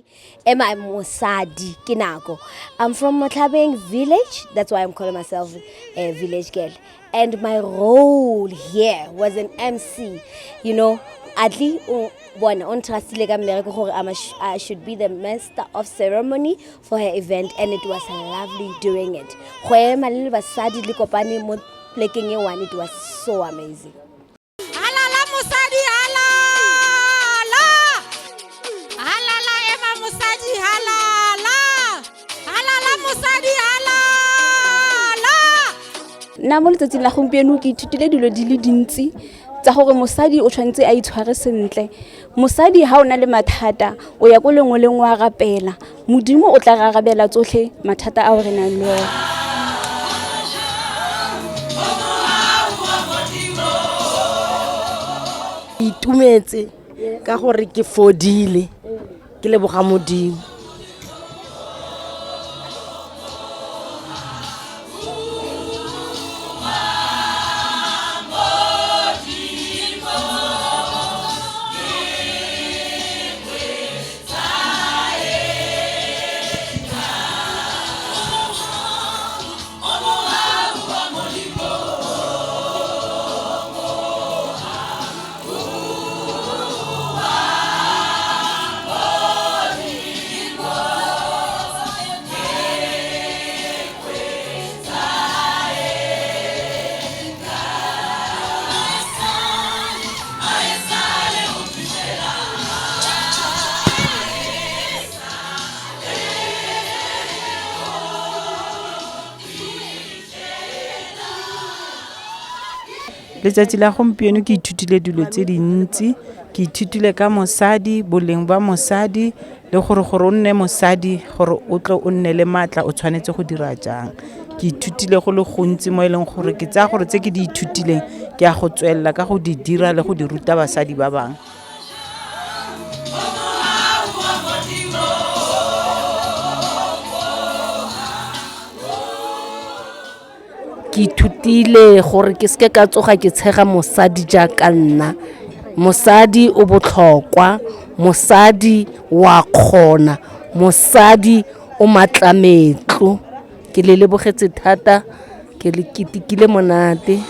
Mosadi, Ema Mosadi ke nako. I'm from Motlhabeng village. That's why I'm calling myself a village girl. And my role here was an MC. You know, Atli o bona o ntrustile ka mmereko gore I should be the master of ceremony for her event, and it was lovely doing it. Go ema le basadi le kopane mo plekeng e one, it was so amazing. Halala mosadi, halala! Halala ema mosadi, halala! Halala mosadi, halala! Nna mo letsatsing la gompieno ke ithutile dilo di le dintsi tsa gore mosadi o tshwanetse a itshware sentle. Mosadi ha o na le mathata o ya ko lengweleng wa rapela, Modimo o tla rarabela tsotlhe mathata ao re nang le one. Itumetse ka gore ke fodile, ke leboga Modimo. Letsatsi la gompieno ke ithutile dilo tse dintsi. Ke ithutile ka mosadi, boleng ba mosadi, le gore o nne mosadi, gore o tle o nne le maatla, o tshwanetse go dira jang. Ke ithutile go le gontsi mo e leng gore ke tsaya gore tse ke di ithutileng ke a go tswelela ka go di dira le go di ruta basadi ba bangwe. Ke ithutile gore ke seke ka tsoga ke tshega mosadi jaaka nna. Mosadi o botlhokwa, mosadi wa kgona, mosadi o matlametlo. Ke le lebogetse thata, ke le ketekile monate.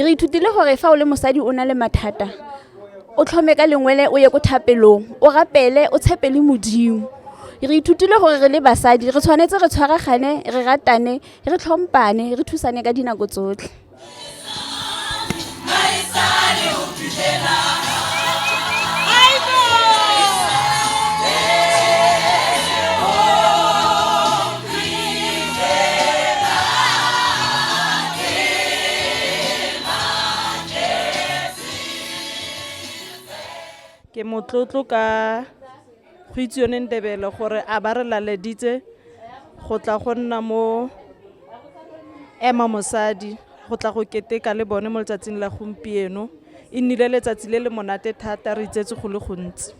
Re ithutile gore fa o le mosadi o na le mathata, o tlhome ka lengwele o ye ko thapelong, o rapele, o tshepe le Modimo. Re ithutile gore re le basadi re tshwanetse re tshwaragane, re ratane, re tlhompane, re thusane ka dinako tsotlhe. Ke motlotlo ka go itse yone Ndebele gore a ba re laleditse go tla go nna mo Ema Mosadi, go tla go keteka le bone mo letsatsing la gompieno. E nnile letsatsi le le monate thata, re itsetse go le gontsi.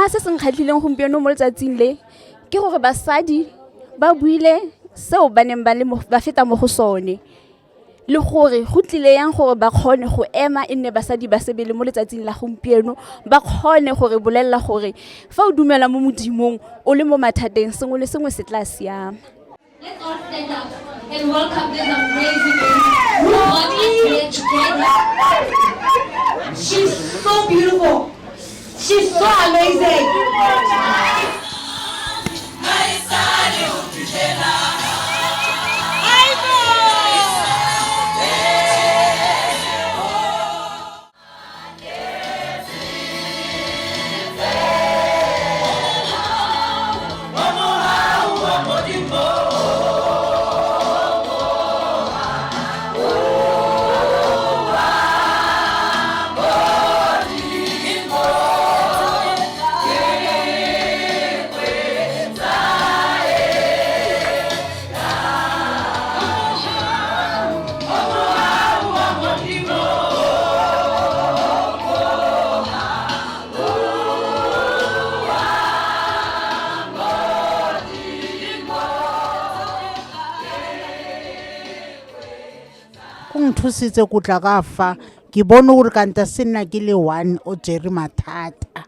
Nna se se nkgatlhileng gompieno mo letsatsing le ke gore basadi ba buile seo ba neng ba le ba feta mo go sone, le gore go tlile yang gore ba kgone go ema e nne basadi ba sebele mo letsatsing la gompieno, ba kgone gore bolelela gore fa o dumela mo Modimong o le mo mathateng, sengwe le sengwe se tla siama. Let's all stand up and welcome this amazing lady who brought us here together. She's so beautiful. She's so amazing. Go nthusitse go tla ka fa ke bone gore kanta se nna ke le one o jere mathata.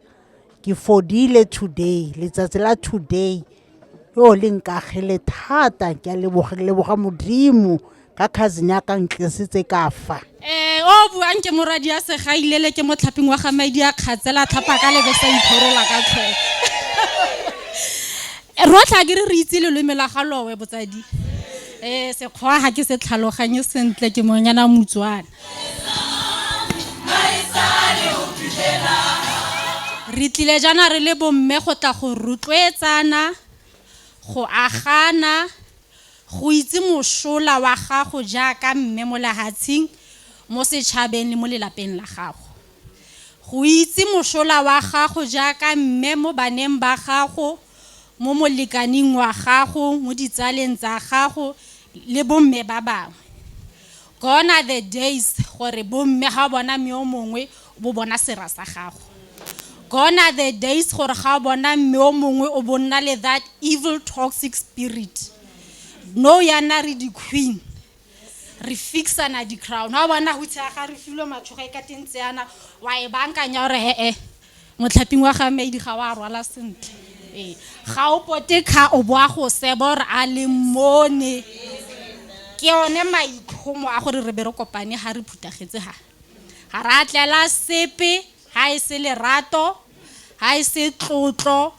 Ke fodile today, letsatsi la today yo le nkagele thata. Ke a leboga, ke leboga Modimo ka cousin ya ka ntlisitse ka fa. O buang ke moradi ya segailele, ke motlhaping wa ga maidi a kgatsela tlhapa ka lebe sa iphorola ka tlhogo. Rotlhe a ke re re itse leleme la ga lowe botsadi. Sekgwa ga ke se tlhaloganye sentle, ke monyana Motswana. Re tlile jaana re le bomme go tla go rotloetsana, go agana, go itse mosola wa gago jaaka mme mo lehatsheng, mo setšhabeng le mo lelapeng la gago. Go itse mosola wa gago jaaka mme mo baneng ba gago, mo molekaneng wa gago, mo ditsaleng tsa gago le bomme ba bangwe. Gone are the days gore bomme ga o bona mme o mongwe o bo bona sera sa gago. Gone are the days gore ga o bona mme o mongwe o bo nna le that evil toxic spirit. No yana re di-queen, re fixana di-crown. Ga o bona go tshega re filwe matshoga e ka teng tseana, wa e bankanya gore he-e motlhaping wa ga maidi ga wa rwala sentle. Ee, ga o pote kga o boa go seba gore a le mone. Ke yone maitlhomo a gore re be re kopane ga re phuthagetse ga. Ga re a tlela sepe, ga e se lerato, ga e se tlotlo,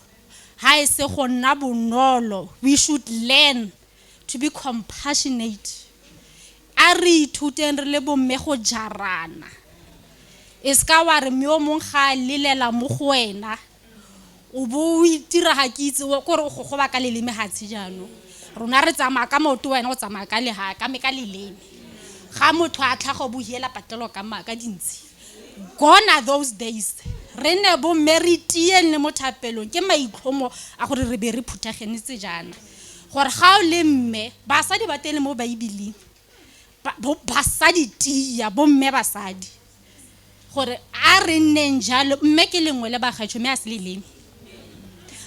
ga e se go nna bonolo. We should learn to be compassionate. A re ithuteng re le bomme go jarana. E seka wa re mme o mongwe ga a lelela mo go wena, o bo o itira ga ke itse kore o gogoba ka leleme gatshe jaanong. Rona re tsamaya ka maoto, wena o tsamaya ka leha, ka me ka leleme. Ga motho a tlhaga o bo hiela patlelo ka ka dintshi. Gone are those days. Re nne bomme re tieng le mo thapelong, ke maitlhomo a gore re be re phuthagenetse jaana. Gore ga o le mme, basadi ba teng le mo Baebeleng. Basadi tia, bomme basadi. Gore a re nneng jalo, mme ke lengwe le bagaetsho, mme a se leleme.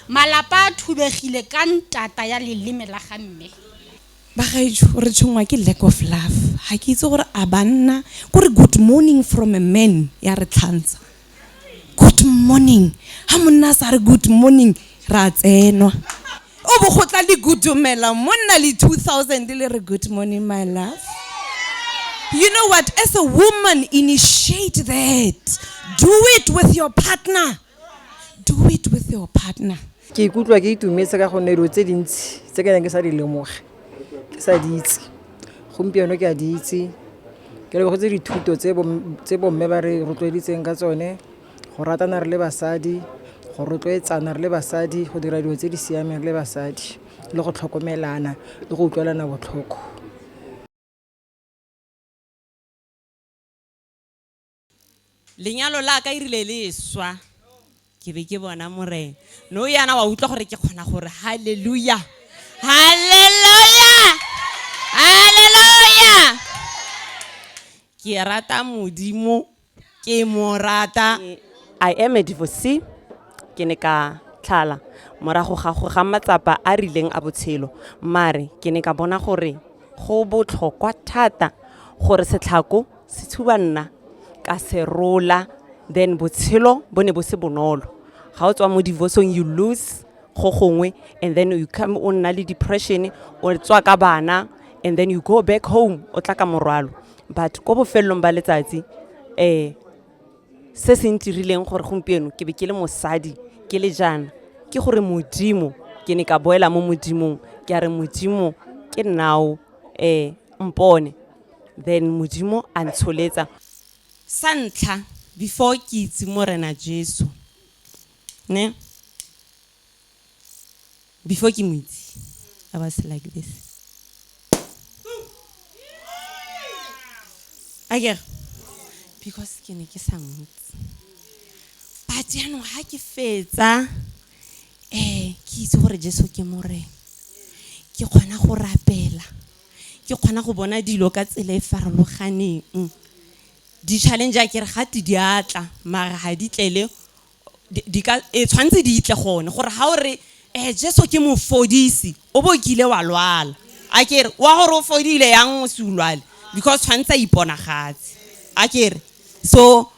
Malapa a thubegile ka ntata ya leleme la ga mme. Bagaetsho, re tshwenngwa ke lack of love. Ga ke itse gore a banna kore good morning from a man ya re tlhantsha. Good morning, ga monna a sa re good morning ra tsenwa. O bo go tla le gudumela monna le 2000 le re good morning my love. You know what, as a woman, initiate that. Do it with your partner. Do it with your partner. Ke ikutlwa ke itumetse ka gonne dilo tse dintsi tse ke neng ke sa di lemoge, ke sa di itse, gompieno ke a di itse. Ke lebogetse dithuto tse bomme ba re rotloeditseng ka tsone, go ratana re le basadi, go rotloetsana re le basadi, go dira dilo tse di siameng re le basadi, le go tlhokomelana le go utlwelana botlhoko. Lenyalo la ka e rile le swa, ke be ke bona Morena. No yana wa utlwa gore ke kgona gore hallelujah, hallelujah, hallelujah. Ke rata Modimo, ke mo rata. I am a divorcee. Ke ne ka tlhala morago ga go ga matsapa a rileng a botshelo, mare ke ne ka bona gore go botlhokwa thata gore setlhako se tshuba nna ka se rola. Then botshelo bo ne bo se bonolo. Ga o tswa mo divorce-ong, you lose go gongwe, and then you come o nna le depression, o tswa ka bana, and then you go back home o tla ka morwalo. But ko bofelelong ba letsatsi, se se ntirileng gore gompieno ke be ke le mosadi ke le jaana ke gore Modimo, ke ne ka boela mo Modimong, ke a re, Modimo ke nnao, mpone. Then Modimo a ntsholetsa. Sa ntlha, before ke itse Morena Jesu ne, before ke mo itse, I was like this akere, because ke ne ke sa motse. But yaanong ga ke fetsa ke itse gore Jesu ke Morena, ke kgona go rapela, ke kgona go bona dilo ka tsela e farologaneng. Di-challenge a kere gate di atla, mara ga di tlele di ka e tshwanetse di itle gone gore ga o re Jesu ke mofodisi, o bo kile wa lwala, a kere wa gore o fodile yang o se o lwale, because tshwanetse a iponagatse, a kere. So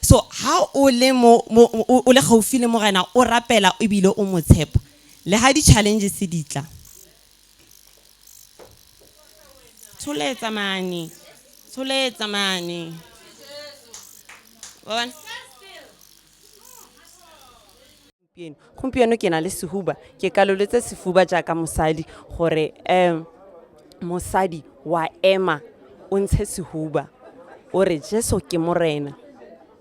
ha o le mo o le gaufi le Morena, o rapela ebile o mo tshepa, le ha di-challenges di tla, tsholetsa mane, tsholetsa mane, wa bona? Gompieno ke na le sehuba, ke kaloletse sefuba jaaka mosadi gore mosadi wa ema o ntshe sehuba o re Jesu ke Morena.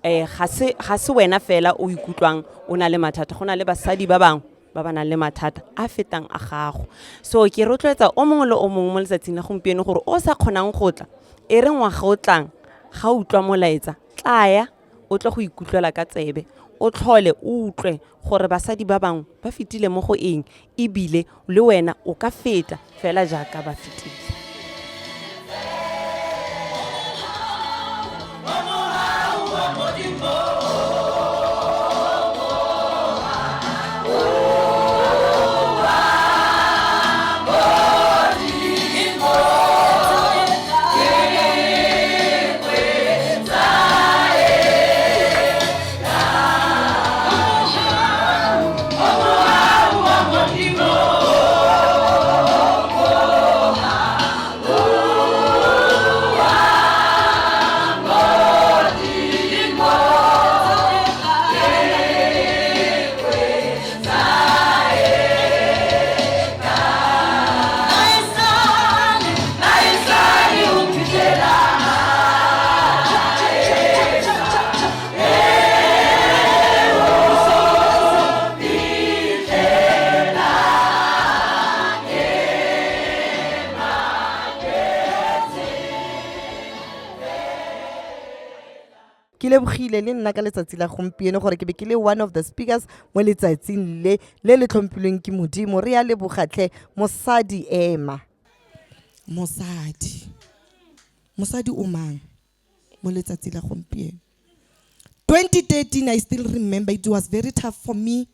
Ga se wena fela o ikutlwang o na le mathata, go na le basadi ba bangwe ba ba nang le mathata a fetang a gago. So ke rotloetsa o mongwe le o mongwe mo letsatsing la gompieno gore o sa kgonang go tla, e re ngwaga o tlang ga o utlwa molaetsa, tlaya o tle go ikutlwela ka tsebe, o tlhole o utlwe gore basadi ba bangwe ba fetile mo go eng, ebile le wena o ka feta fela jaaka ba fetile. Ke lebogile le nna ka letsatsi la gompieno gore ke be ke le one of the speakers mo letsatsing le le le tlhomphilweng ke Modimo. Re a lebogatlhe. Mosadi ema. Mosadi, mosadi o mang mo letsatsi la gompieno? 2013, I still remember, it was very tough for me.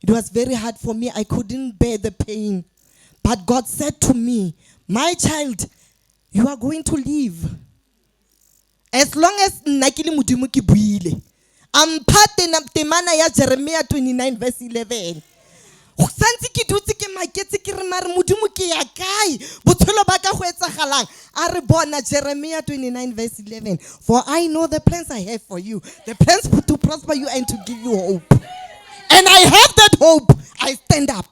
It was very hard for me. I couldn't bear the pain, but God said to me, "My child, you are going to live as long as nna ke le Modimo." Ke buile, a mpha temana ya Jeremia 29 verse 11. Go santse ke dutse ke maketse, ke re, mare Modimo, ke ya kae? Botshelo ba ka, go etsagalang? A re, bona Jeremia 29 verse 11, "For I know the plans I have for you, the plans to prosper you and to give you hope." And I have that hope. I stand up,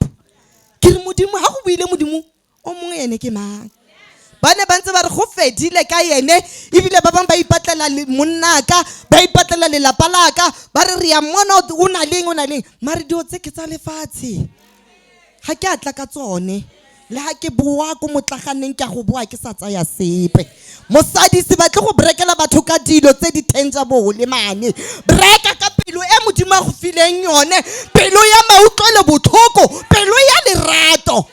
ke re, Modimo, ga go buile Modimo, o mongwe ene ke mang? Ba ne ba ntse ba re go fedile ka ene, ebile ba bangwe ba ipatlela monnaka, ba ipatlela lelapa laka, ba re re ya mmona o na leng, o na leng. Mare dilo tse ke tsa lefatshe, ga ke a tla ka tsone. Le ga ke boa ko motlaganeng, ke a go boa ke sa tsaya sepe. Mosadi, se batle go berekela batho ka dilo tse di tangible mane. Bereka ka pelo e Modimo a go fileng yone, pelo ya mautlwelo botlhoko, pelo ya lerato.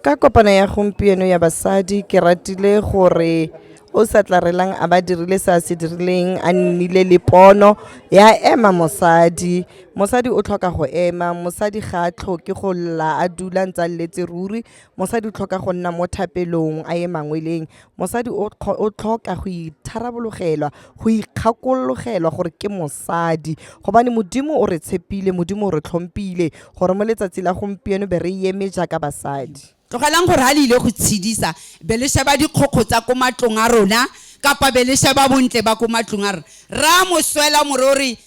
Ka kopano ya gompieno ya basadi, ke ratile gore o sa tlarelang a ba dirile se a se dirileng a nnile le pono ya ema mosadi. Mosadi o tlhoka go ema, mosadi ga a tlhoke go lla a dula ntse a lletse ruri, mosadi o tlhoka go nna mo thapelong a ye mangweleng, mosadi o tlhoka go itharabologelwa, go ikgakologelwa gore ke mosadi gobane Modimo o re tshepile, Modimo o re tlhompile gore mo letsatsi la gompieno be re eme jaaka basadi. Tlogelang gore ha le ile go tshedisa be le sheba dikgokgo tsa ko matlong a rona kapa be le sheba bontle ba ko matlong a rona. Ra moswela more o re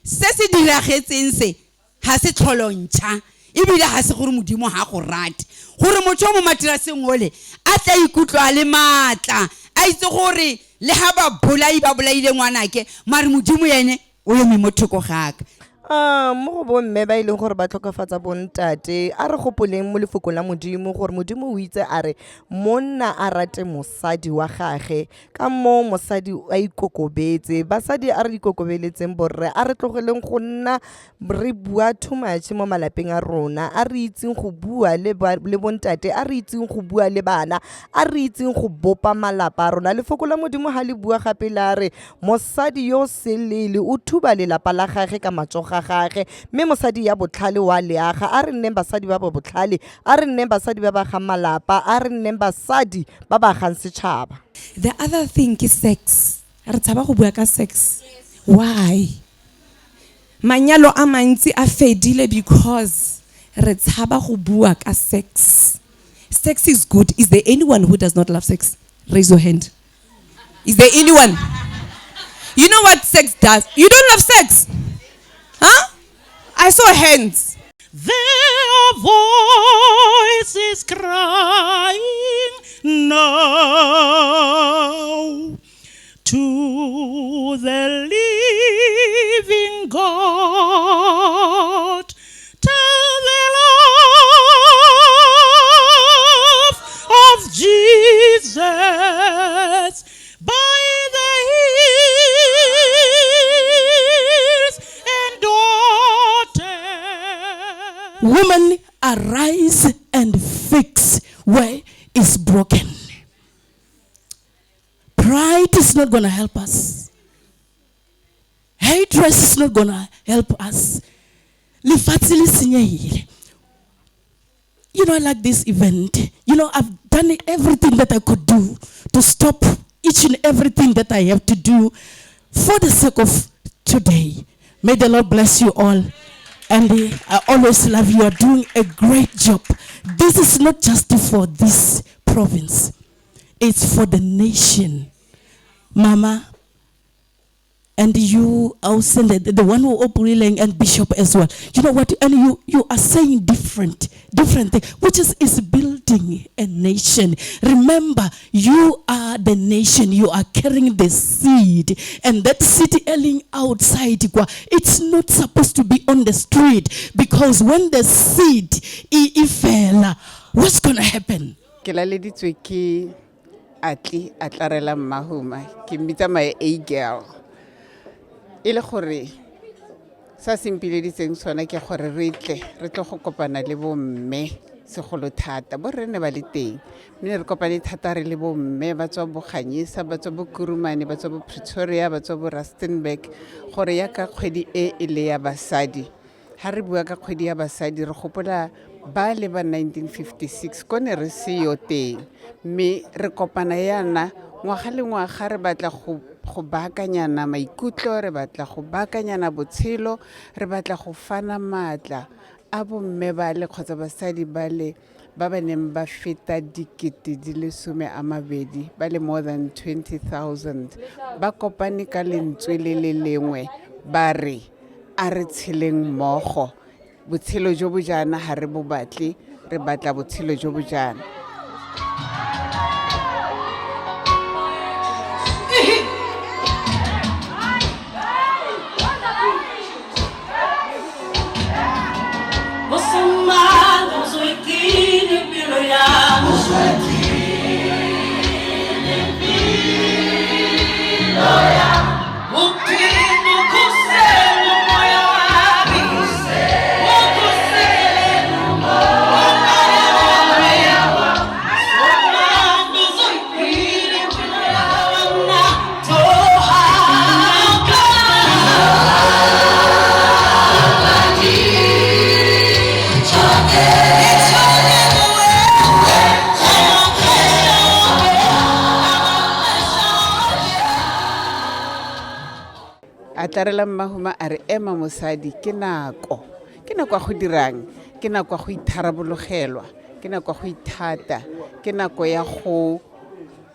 se se diragetseng se ga se tlholo ntšha ebile ga se gore Modimo ga go rate gore motho o mo materaseng ole a tla ikutlwa a le maatla a itse gore le ga ba bolai ba bolaile ngwanake mare Modimo ene o eme mo thoko gaka. Mo go bomme ba e leng gore ba tlhokafatsa bontate, a re gopoleng mo lefokong la Modimo gore Modimo o itse a re monna a rate mosadi wa gage ka moo mosadi a ikokobetse. Basadi a re ikokobeletseng borre, a re tlogeleng go nna re bua too much mo malapeng a rona, a re itseng go bua le bontate, a re itseng go bua le bana, a re itseng go bopa malapa a rona. Lefoko la Modimo ga le bua gape la re mosadi yo selele o thuba lelapa la gage ka matsogo a gage, mme mosadi ya botlhale wa leaga. A re nneng basadi ba ba botlhale, a re nneng basadi ba ba agang malapa, a re nneng basadi ba ba agang setšhaba. The other thing ke sex. Re tshaba go bua ka sex. Why? Manyalo a mantsi a fedile because re tshaba go bua ka sex. Sex is good. Is there anyone who does not love sex? Raise your hand. Is there anyone? You know what sex does? You don't love sex? Huh? I saw hands. There are voices crying now to the living God. Tell the love of Jesus by the hills and daughters. Women, arise and fix where is broken. Pride is not going to help us. Hatred is not going to help us. Lefatshe le senyehile. I like this event. I've done everything that I could do to stop each and everything that I have to do for the sake of today. May the Lord bless you all. And I always love you. You are doing a great job. This is not just for this province. It's for the nation. Mama, and you, I'll send it, the one who opened and Bishop as well. You know what? And you are saying different thing, which is building a nation. Remember, you are the nation. You are carrying the seed. And that seed ailing outside, it's not supposed to be on the street, because when the seed fell, what's going to happen? Ke laleditswe ke Atli Atlarela Mmahuma, ke mmitsa my A girl. E le gore sa se mpileditseng sona ke gore re tle re tle go kopana le bomme segolo thata, bo rre ne ba le teng mme ne re kopane thata re le bomme ba tswa bo Ganyesa, ba tswa bo Kurumane, ba tswa bo Pretoria, ba tswa bo Rustenburg, gore yaka kgwedi e e le ya basadi. Ha re bua ka kgwedi ya basadi re gopola ba le ba 1956 ko ne re seyo teng, mme re kopana yana ngwaga le ngwaga re batla go baakanyana maikutlo, re batla go baakanyana botshelo, re batla go fana maatla a bomme ba le kgotsa basadi ba le ba ba neng ba feta dikete di le some a mabedi, ba le more than 20,000, ba kopane ka lentswe le le lengwe ba re a re tsheleng mmogo, botshelo jo bo jaana ga re bo batle, re batla botshelo jo bo jaana. Atlarela Mmahuma a re ema mosadi ke nako. Ke nako ya go dirang? Ke nako ya go itharabologelwa, ke nako ya go ithata, ke nako ya go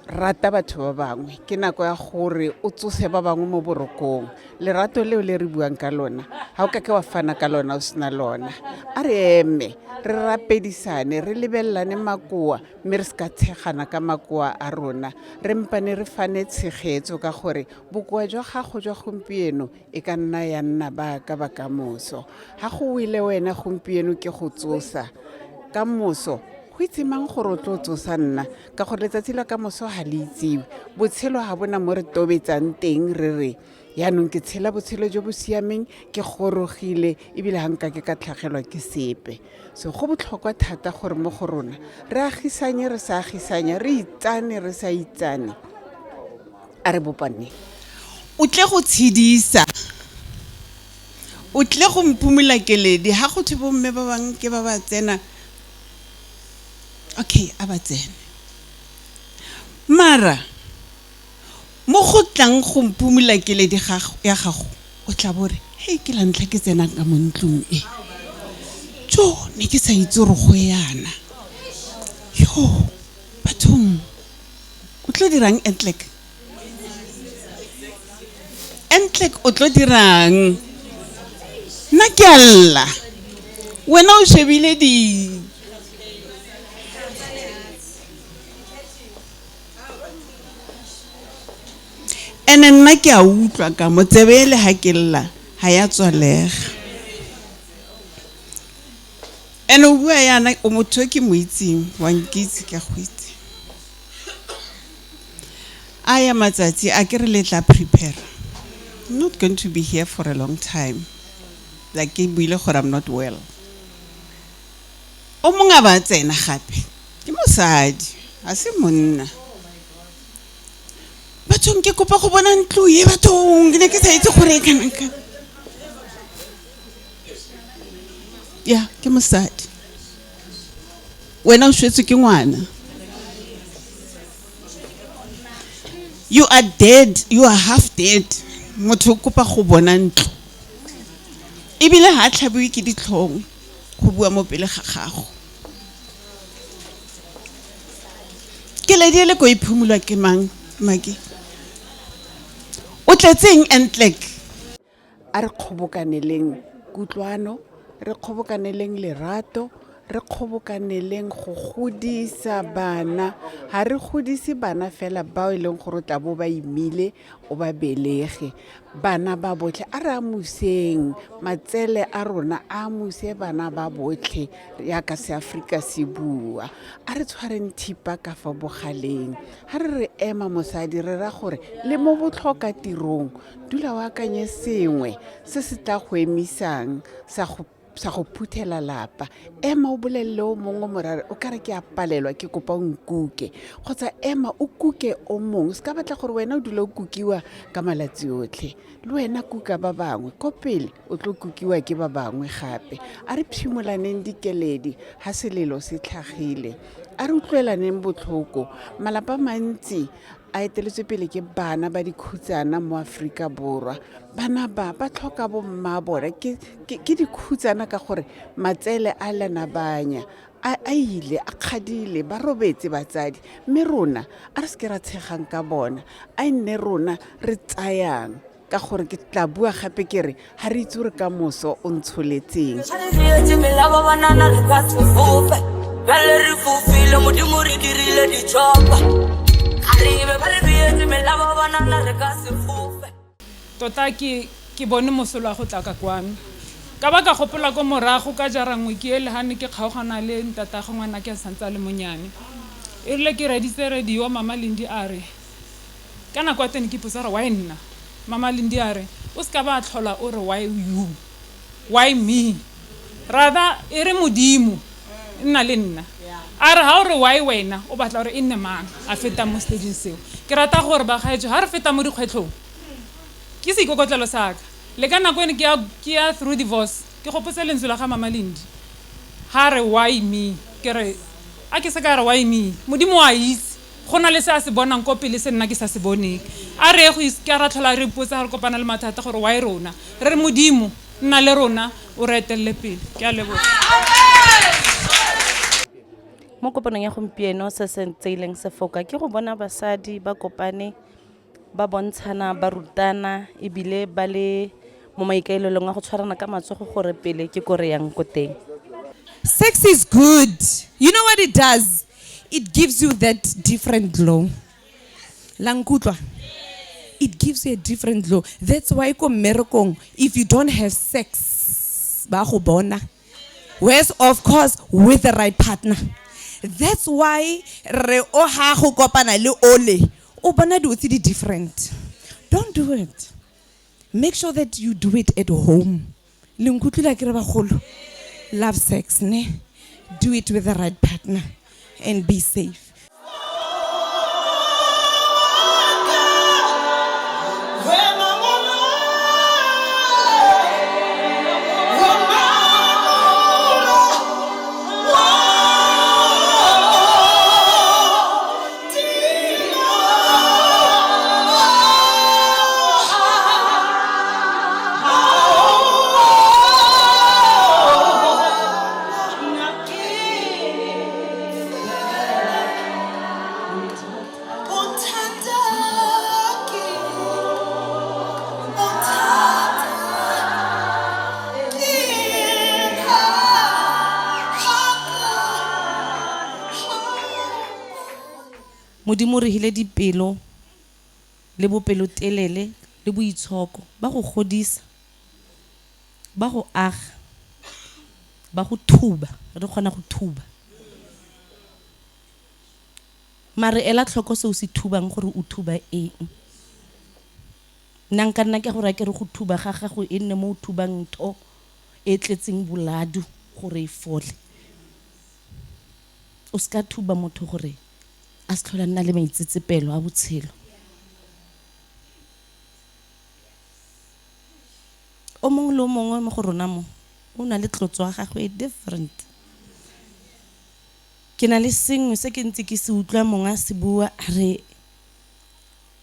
rata batho ba bangwe, ke nako ya gore o tsose ba bangwe mo borokong. Lerato leo le re buang ka lona, ga o kake wa fana ka lona o sena lona. A re eme, re rapedisane, re lebelelane makoa, mme re se ka tshegana ka makoa a rona. Re mpane re fane tshegetso ka gore bokoa jwa gago jwa gompieno e ka nna ya nna ba ka ba kamoso. Ga go wele wena gompieno ke go tsosa, kamoso go itse mang gore o tlo tsosa nna, ka gore letsatsi la kamoso ga le itsiwe. Botshelo ga bona mo re tobetsang teng re re yaanong ke tshela botshelo jo bo siameng, ke gorogile ebile ga nka ke ka tlhagelwa ke sepe. So go botlhokwa thata gore mo go rona re agisanye re sa agisanya, re itsane re sa itsane, a re bopaneng. O tle go tshedisa, o tle go mphumula keledi. Ha go thwe bomme ba bangwe ke ba ba tsena, okay, a ba tsene. Mara mo go tlang go mphumula keledi ya gago, o tla bo re, hei, ke la ntlha ke tsenang ka mo ntlong e. Jo, ne ke sa itse gore go yana. Yo, bathong, o tlo dirang Entlek? Entlek o tlo dirang? Nna ke a lla. Wena o shebile di Ene nna ke a utlwa ka mo tsebe ele ha ke lla ha ya tswalega. Ene o bua yana o motho o ke mo itseng, wa nkitse ke a go itse. A ya matsatsi a ke re le tla prepare. I'm not going to be here for a long time. Like ke buile gore I'm not well. O mongwe a ba tsena gape. Ke mosadi, ha se monna. Bathong ke kopa go bona ntlo e bathong, ke ne ke sa itse gore e kana kang. Ya, ke mosadi. Wena o shwetswe ke ngwana. You are dead, you are half dead. Motho o kopa go bona ntlo. Ebile ha tlhabiwe ke ditlhong go bua mo pele ga gago. Keledi e le ko e phumulwa ke mang, Maki? O tletseng Entlek? A re kgobokaneleng kutlwano, re kgobokaneleng lerato, re kgobokaneleng go godisa bana. Ga re godise bana fela bao e leng gore o tla bo ba imile o ba belege. Bana ba botlhe a re amuseng, matsele a rona a amuse bana ba botlhe yaka seAforika se bua. A re tshwareng thipa ka fa bogaleng. Ha re re ema mosadi re ra gore le mo botlhoka tirong dula o akanye sengwe se se tla go emisang sa go sa go phuthela lapa. Ema o bolelele o mongwe morare o kare ke a palelwa ke kopa o nkuke, kgotsa ema o kuke o mongwe. Se ka batla gore wena o dula o kukiwa ka malatsi otlhe, le wena kuka ba bangwe ko pele o tlo kukiwa ke ba bangwe gape. A re phimolaneng dikeledi ha selelo se tlhagile, a re utlwelaneng botlhoko. Malapa a mantsi a eteletswe pele ke bana ba dikhutsana mo Aforika Borwa. Bana ba ba tlhoka bo mma bona, ke dikhutsana ka gore matsele a lenabanya a ile a kgadile, ba robetse batsadi. Mme rona a re seke ra tshegang ka bona, a e nne rona re tsayang, ka gore ke tla bua gape ke re ga re itse gore ka moso o ntsholetseng. Tota ke bone mosola wa go tla ka kwano. Ka ba ka gopola ko morago ka jara nngwe ke ele ha ne ke kgaogana le ntatagwe ngwana ke santse a le monyane. E rile ke reditse radio, Mama Lindi a re, ka nako ya teng ke ipotsa gore why nna? Mama Lindi a re, o seka ba tlhola o re why you, why me? Rather e re Modimo nna le nna. A re ha o re why wena, o batla gore e nne mang a fetang mo stageng seo. Ke rata gore bagaetsho ha re feta mo dikgwetlhong, ke seikokotlelo sa ka. Le ka nako ene ke ya through divorce, ke gopotse lentswe la ga Mama Lindi ha re why me, ke re a ke se ka re why me, Modimo wa itse Go na le se a se bonang ko pele se nna ke sa se boneng. A re go ke ra tlhola re ipotsa re kopana le mathata gore why rona. Re re Modimo nna le rona o re etelele pele. Ke a leboga. Mo kopanong ya gompieno se se tseileng sefoka ke go bona basadi ba kopane ba bontshana ba rutana ebile ba le mo maikaelelong a go tshwarana ka matsogo gore pele ke ko re yang ko teng. Sex is good. You know what it does? It gives you that different glow. La nkutlwa? It gives you a different glow. That's why ko mmerekong, if you don't have sex, ba go bona. Whereas, of course, with the right partner. That's why re o ha go kopana le ole, o bona dilo tse di different. Don't do it. Make sure that you do it at home. Le nkutlwile akere bagolo? Love sex, ne? Do it with the right partner and be safe. Modimo re hile dipelo le bopelotelele le boitshoko ba go godisa, ba go aga, ba go thuba, re kgona go thuba. Mare ela tlhoko se o se thubang gore o thuba eng. Nna nka nna ke go raya ke re go thuba ga gago e nne mo o thubang ntho e tletseng boladu gore e fole. O seka thuba motho gore a se tlhole a nna le maitsetsepelo a botshelo. O mongwe le o mongwe mo go rona mo, o na le tlotso ya gagwe e different. Ke na le sengwe se ke ntse ke se utlwa mongwe a se bua, a re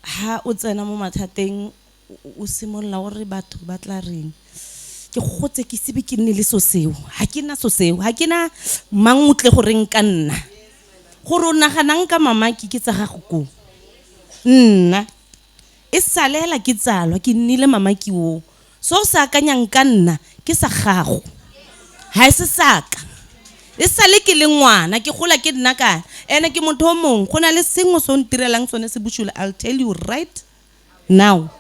ha o tsena mo mathateng o simolola o re batho ba tla reng. Ke gotse ke sebe ke nne le so seo, ha ke na so seo, ha ke na mang o tle go reng ka nna. Gore o naganang ka mamaki ke tsa gago koo. Nna e sale hela ke tsalwa ke nnile mamaki oo. Se o se akanyang ka nna ke sa gago, ha e se saka. E sale ke le ngwana ke gola ke nna ka ene ke motho o mongwe, go na le sengwe se o ntirelang sone se bosula, I'll tell you right now.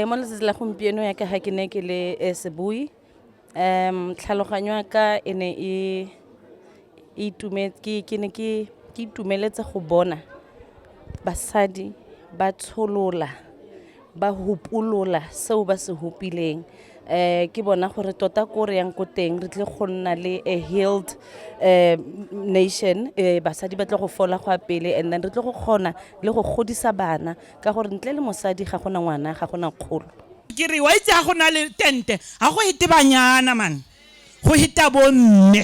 Mo letsatsi la gompieno ya ka ga ke ne ke le sebui, tlhaloganyo ya ka e ne e ke ne ke itumeletse go bona basadi ba tsholola, ba hopolola seo ba se hopileng. Ke bona gore tota ko re yang ko teng re tle go nna le a healed nation, basadi ba tle go fola go ya pele, and then re tle go kgona le go godisa bana, ka gore ntle le mosadi ga gona ngwana, ga gona kgolo. Ke re wa itse ha go na le tente, ha go hete banyana man, go heta bomme.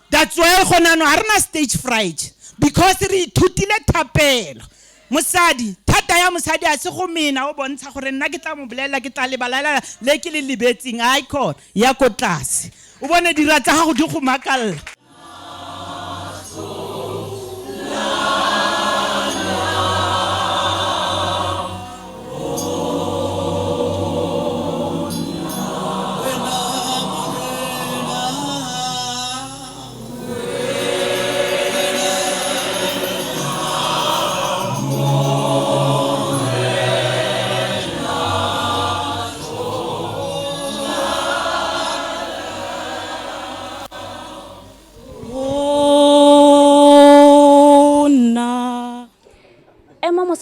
That's why gona no ha rena stage fright, because re ithutile thapelo. Mosadi, thata ya mosadi a se go mena o bontsha gore nna ke tla mo bolela, ke tla lebalala le ke le lebetseng, icon ya ko tlase. O bone dira tsa gago di go makalla.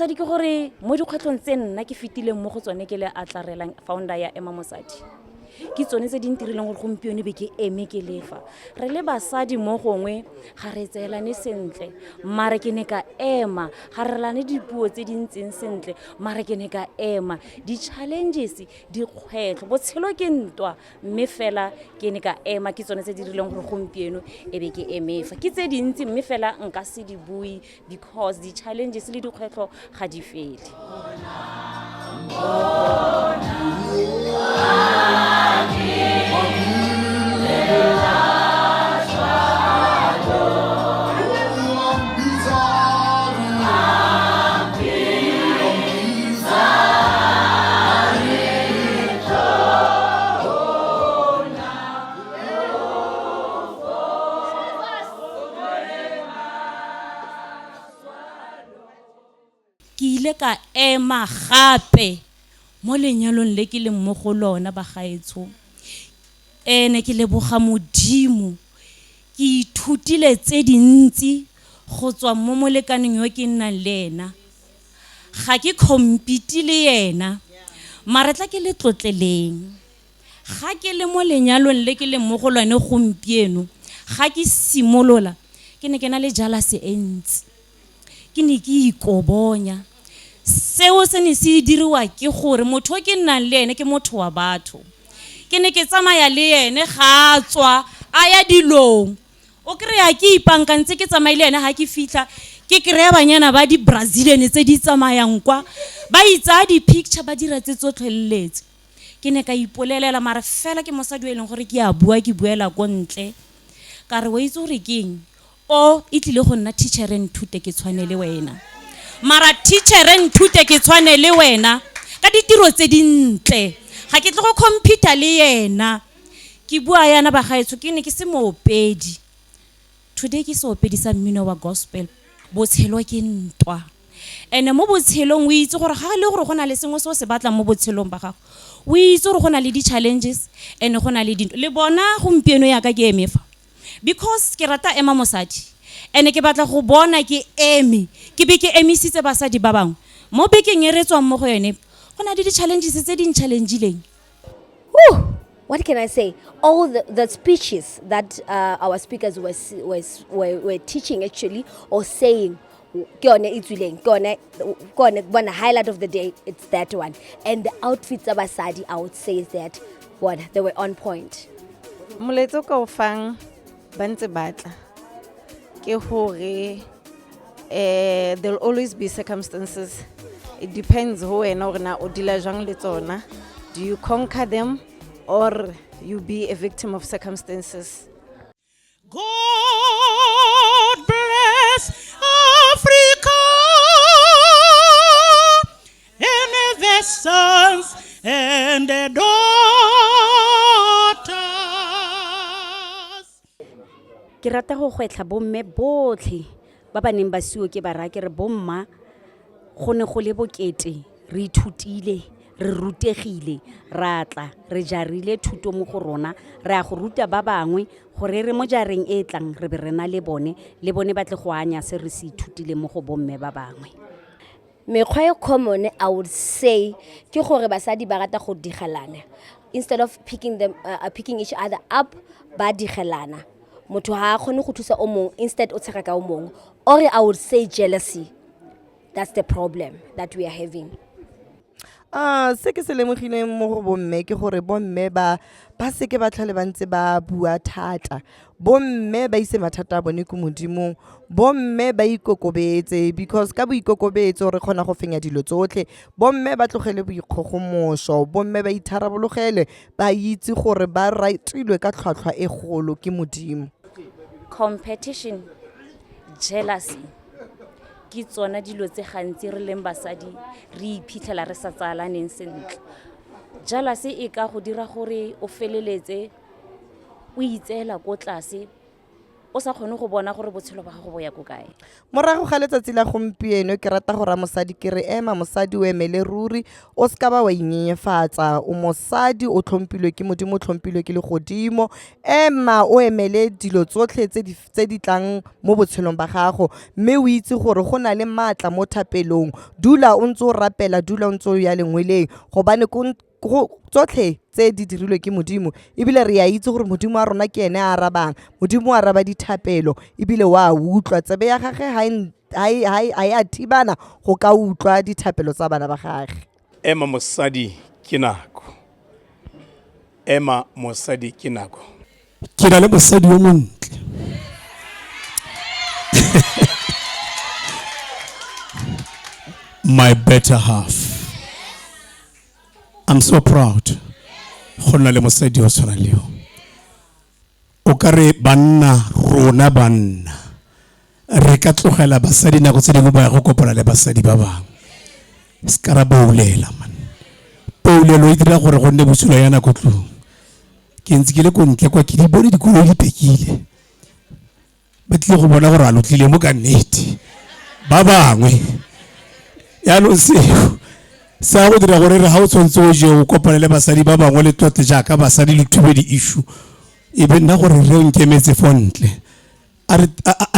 mosadi ke gore mo dikgwetlhong tse nna ke fetileng mo go tsone ke le atlarelang founder ya ema mosadi ke tsone tse di ntirileng gore gompieno be ke eme ke lefa re le basadi mo gongwe ga re tseelane sentle mare ke ne ka ema ga re lane dipuo tse di ntseng sentle mare ke ne ka ema di-challenges dikgwetlho botshelo ke ntwa mme fela ke ne ka ema ke tsone tse di rileng gore gompieno e be ke emefa ke tse dintsi mme fela nka se di bue because di-challenges le dikgwetlho ga di fele. Ke ile ka ema gape mo lenyalong le ke leng mo go lona bagaetsho ene ke leboga modimo ke ithutile tse dintsi go tswa mo molekaneng yo ke nnang le ena ga ke compete le yena mare tla ke le tlotleleng ga ke le mo lenyalong le ke leng mo go lone gompieno ga ke simolola ke ne ke na le jealousy e ntsi ke ne ke ikobonya seo se ne se diriwa ke gore motho o ke nnang le ene ke motho wa batho ke ne ke tsamaya le ene ga a tswa a ya dilong o kry-a ke ipankantse ke tsamaye le ene ga ke fitlha ke kry-a banyana ba di-brazilian tse di tsamayang kwa ba itsaya di-picture ba dira tse tsotlheleletse ke ne ka ipolelela mare fela ke mosadi o e leng gore ke a bua ke buela ko ntle ka re wa itse gore ke eng o e tlile go nna teachere nthute ke tshwane le wena mara teachere nthute ke tshwane le wena ka ditiro tse dintle ga ke tle go computer le yena ke bua yana bagaetsho ke ne ke se moopedi today ke seopedi sa mmino wa gospel botshelo ke ntwa ene mo botshelong o itse gore ga le gore go na le sengwe se o se batlang mo botshelong ba gago o itse gore go na le di-challenges and go na le dintho le bona gompieno yaka ke eme fa because ke rata ema mosadi ene ke batla go bona ke eme ke be ke emisitse basadi ba bangwe mo bekeng e re tswang mo go yone go na le di-challenges tse di nchallengileng. What can I say? All the speeches that our speakers were teaching actually or saying, ke yone e tswileng, ke yone bona highlight of the day, it's that one. And the outfits tsa basadi, I would say is that one, they were on point. Molaetsa o ka o fang ba ntse batla ke gore there'll always be circumstances. It depends ho wena hore na o deala jwang le tsona. Do you conquer them or you be a victim of circumstances? God bless Africa and the sons and the daughters. Ke rata go gwetlha bomme botlhe ba ba neng ba siwe ke bara ke re bomma go ne go le bokete re ithutile re rutegile ra tla re jarile thuto mo go rona re a go ruta ba bangwe gore re mo jareng e tlang re be re na le bone le bone ba tle go anya se re se ithutile mo go bomme ba bangwe. Mekgwa e common, I would say, ke gore basadi ba rata go digelana instead of picking each other up, ba digelana. Motho ha a kgone go thusa o mongwe, instead o tshega ka o mongwe. Or I would say jealousy. That's the problem that we are having. Se ke se lemogileng mo go bomme ke gore bomme ba seke ba tlhole ba ntse ba bua thata. Bomme ba ise mathata a bone ko modimong, bomme ba ikokobetse because ka boikokobetso re kgona go fenya dilo tsotlhe. Bomme ba tlogele boikgogomoso, bomme ba itharabologele, ba itse gore ba ratilwe ka tlhwatlhwa e kgolo ke modimo. Competition, jealousy ke tsona dilo tse gantsi re leng basadi re iphitlhela re sa tsalaneng sentle. Jealousy e ka go dira gore o feleletse o itseela ko tlase, o sa kgone go bona gore botshelo ba gago bo ya ko kae. Morago ga letsatsi la gompieno ke rata go ra mosadi ke re ema mosadi o emele ruri o se ka ba wa inyenyefatsa o mosadi o tlhompilwe ke modimo o tlhompilwe ke legodimo ema o emele dilo tsotlhe tse di tse di tlang mo botshelong ba gago mme o itse gore go na le maatla mo thapelong dula o ntse o rapela dula o ntse o ya lengweleng gobane go tsotlhe tse di dirilwe ke modimo ebile re a itse gore modimo wa rona ke ene a arabang modimo o araba dithapelo ebile wa utlwa tsebe ya gage ga e, e, e a thibana go ka utlwa dithapelo tsa bana ba gage. Ema mosadi ke nako. Ema mosadi ke nako. Ke na le mosadi yo montle. My better half. I'm so proud go nna le mosadi wa tshwana le yo. O ka re banna rona banna re ka tlogela basadi nako tse dingwe ba ya go kopana le basadi ba bangwe. Se ka ra boulela man. Poulelo e dira gore go nne bosula ya nako tlong. Ke ntse ke le ko ntle kwa ke di bone dikoloi di phekile. Ba tlile go bona gore a lo tlile mo ka nnete. Ba bangwe yaanong seo se ya go dira gore re ga o tshwanetse o je o kopane le basadi ba bangwe le tlotle jaaka basadi le thube di-issue e be nna gore re o nkemetse fo ntle a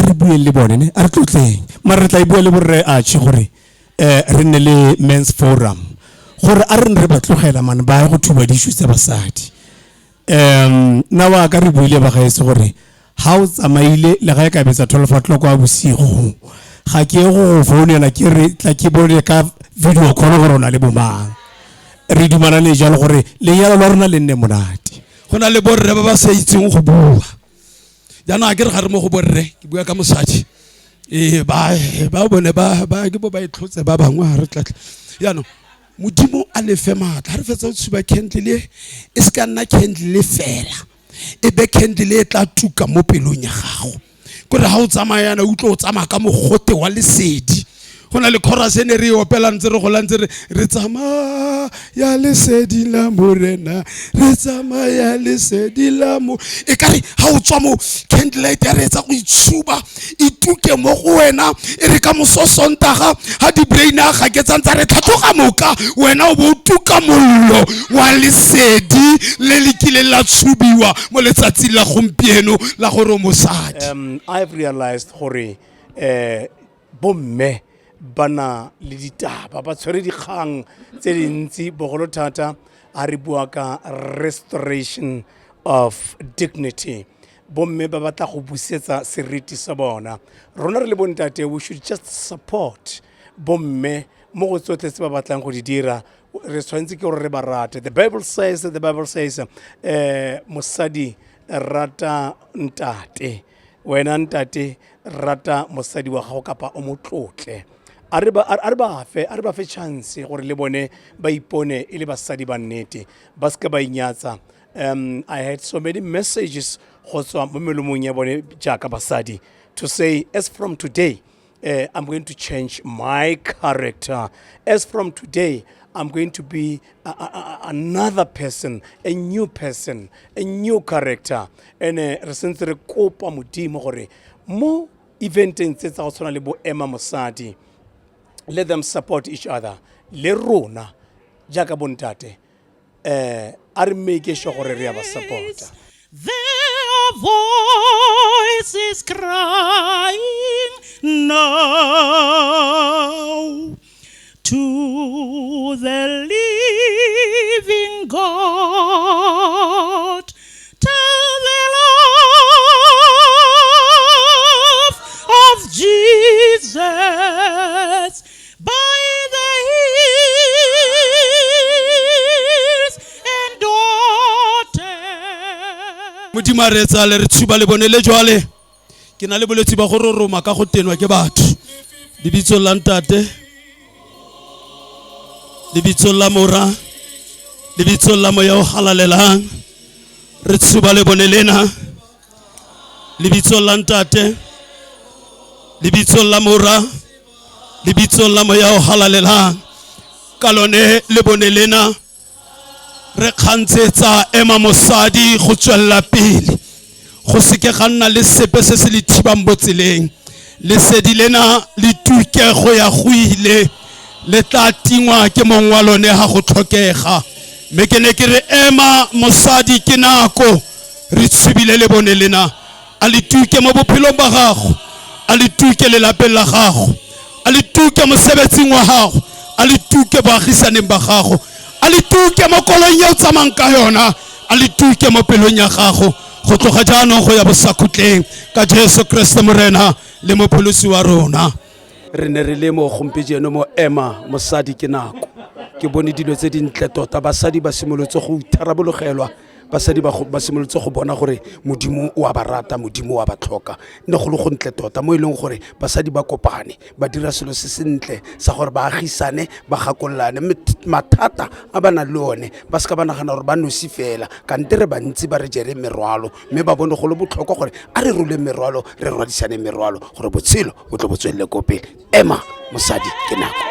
re bueng le bone ne a re tlotleng mare re tla e bua le borre atšhe gore um re nne le men's forum gore a re ne re ba tlogela mane ba ye go thuba di-issue tsa basadi. Um nna wa ka re buile ba gaetse gore ha o tsamaile le ga e ka betsa 12 o'clock wa bosigo ga ke go go founela ke re tla ke bone ka video call gore o na le bomang. Re dumalane jalo gore lenyalo la rona le nne monate. Go na le borre ba ba sa itseng go bua. Jaanong a ke re ga re mo go borre, ke bua ka mosadi. Ee, ba ba bone ba ba ke bo ba itlhotse ba bangwe ga re tlatla. Jaanong Modimo a le fe maatla. Ga re fetsa go tshuba candle e, e se ka nna candle fela, e be candle e tla tuka mo pelong ya gago. Kore ga o tsamaya yana utlwe o tsamaya ka mogote wa lesedi. Go na le chorus e ne re e opela ntse re gola ntse re re tsamaya lesedi la Morena, re tsamaya lesedi la mo. E ka re ga o tswa mo candlelight ya re etsa go itshuba e tuke mo go wena e re ka moso Sontaga ga di-brain a gaketsang tsa re tlhatlhoga moka wena o bo o tuka mollo wa lesedi le le kileng la tshubiwa mo letsatsing la gompieno la gore o mosadi. I've realized gore bomme ba na le ditaba, ba tshwere dikgang tse dintsi bogolo thata a re bua ka restoration of dignity. Bomme ba batla go busetsa seriti sa bona. Rona re le bontate we should just support bomme mo go tsotlhe tse ba batlang go di dira. Re tshwanetse ke gore re ba rate. The Bible says, the Bible says, mosadi rata ntate, wena ntate rata mosadi wa gago kapa o mo tlotle. A re ba, a re ba fe, a re ba fe chance gore le bone ba ipone e le basadi ba nnete, ba seka ba inyatsa. I had so many messages go tswa mo melomong ya bone jaaka basadi to say as from today, I'm going to change my character. As from today, I'm going to be another person, a new person, a new character. And re sentse re kopa Modimo gore mo eventeng tse tsa go tshwana le bo Ema Mosadi, let them support each other. Le rona jaaka bontate, a re make sure gore re ya ba supporta. There are voices crying now to the living God, tell the love of Jesus by the hills and daughters. Modimo a re etsale re tshuba le bone le jwale. Ke na le bolwetse ba go roroma ka go tenwa ke batho. Lebitsong la Ntate, lebitsong la Mora, lebitsong la Moya o Halalelang, re tshuba le bone lena. Lebitsong la Ntate, lebitsong la Mora, lebitsong la Moya o Halalelang, ka lone le bone lena re kgantshetsa ema mosadi go tswella pele. Go seke ga nna le sepe se se le thibang bo tseleng. Lesedi lena le tuke go ya go ile, le tla tingwa ke mong wa lone ga go tlhokega. Mme ke ne ke re ema mosadi, ke nako re tshubile le bone lena. A le tuke mo bophelong ba gago, a le tuke lelapeng la gago, a le tuke mosebetsing wa gago, a le tuke boagisaneng ba gago, a le tuke mo koloing e o tsamayng ka yona, a le tuke mo pelong ya gago go tloga jaanong go ya bosakhutleng, ka Jesu Kriste Morena le mopholosi wa rona. Re ne re le mo gompieno mo ema mosadi ke nako. Ke bone dilo tse dintle tota, basadi ba simolotse go itharabologelwa, basadi ba simolotse go bona gore Modimo o a ba rata, Modimo o a ba tlhoka. Ne go le gontle tota mo e leng gore basadi ba kopane ba dira selo se sentle sa gore ba agisane, ba gakololane, mme mathata a ba nang le one ba seka ba nagana gore ba nosi fela, kante re bantsi ba re jere merwalo, mme ba bone go le botlhokwa gore a re roleng merwalo, re rwadisane merwalo gore botshelo bo tlo bo tswelele ko pele. Ema mosadi ke nako.